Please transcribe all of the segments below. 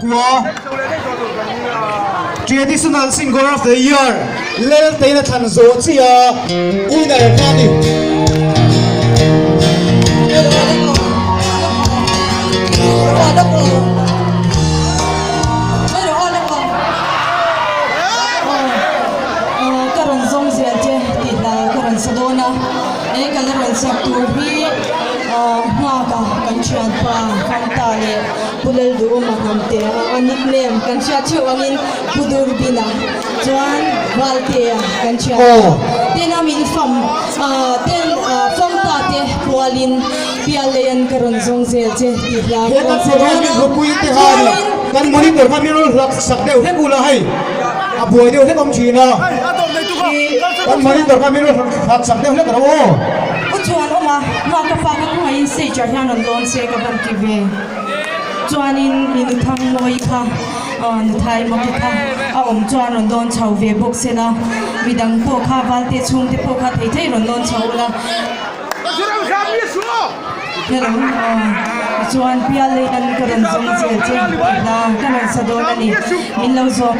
Kua Traditional Singer of the Year Laltein a thlan zawh chiah a, winner kha a ni. Ka rawn zawng zel che tih hla ka rawn sa dawn a, he ka la rawn sak tur hi nghak a kan thianpa Fanta leh Pu Lalduhawma hnamte a nickname kan hriat theuh angin Pu Durbina chuan Valtea kan thian a, ten a min fam ten Fanta te pualin Pialleian ka rawn zawng zel che tih hla He kan program hi hlupui te khan kan monitor kha min rawn hlak sak deuh hlek ula hei a buai deuh hlek awm thin a, kan monitor kha min rawn hlak sak deuh hlek rawh aw. U chuan awm a, hma ka fa ka khawngaihin stage ah hian rawn lawn se ka van ti ve. Chuanin mi nuthang mawi kha nuthai mawki kha a awm chuan rawn lawn chho ve bawk se la, midang pawh kha valte chhungte pawh kha thei thei rawn lawn chho ula. Hello chuan pial lei an ka rawn zawng zel che hla ka rawn sa dawn a ni min lo zawm.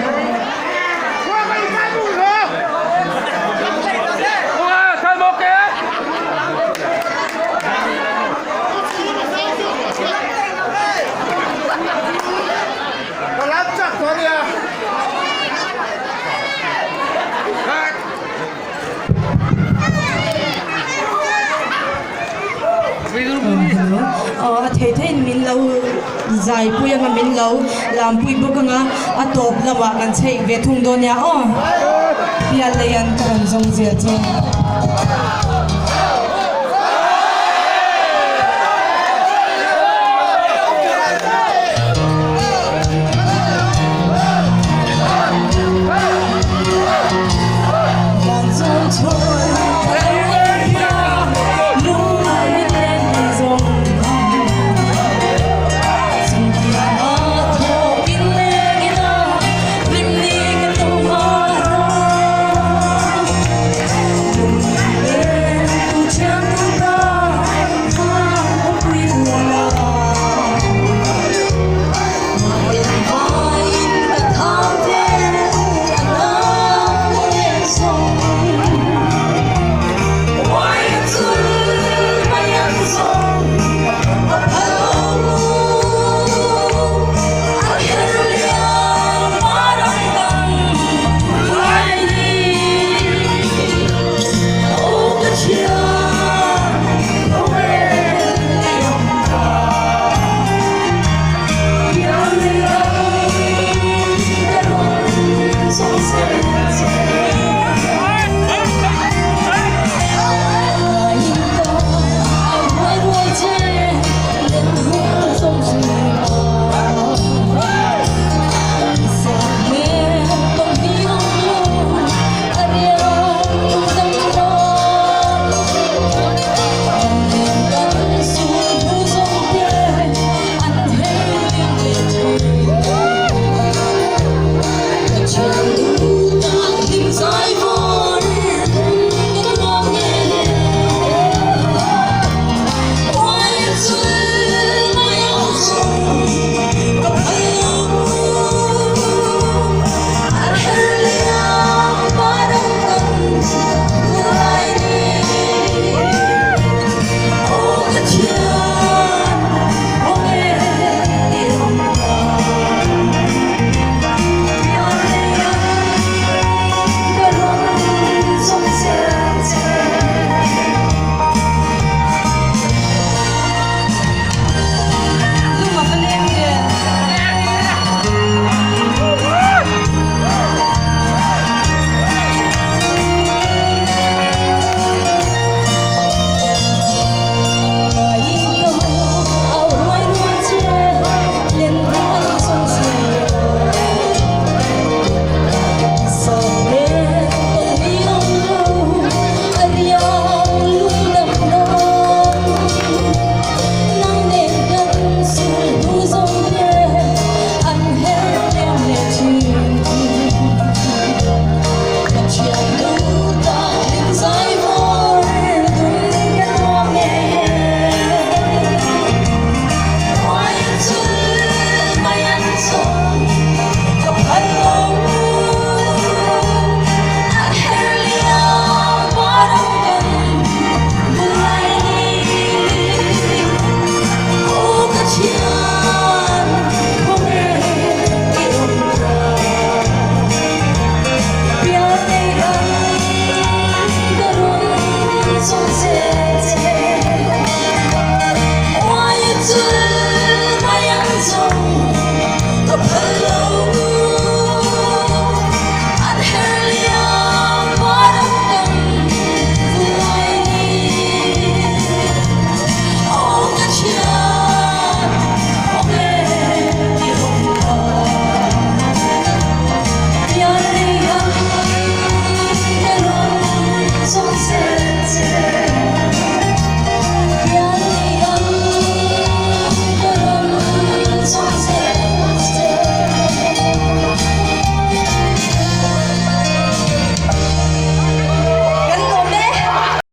A thei theiin min lo zai pui anga min lo lam pui bawk anga a tawp lamah kan chheih ve thung dawn nia aw. Pial lei an ka rawn zawng zel che.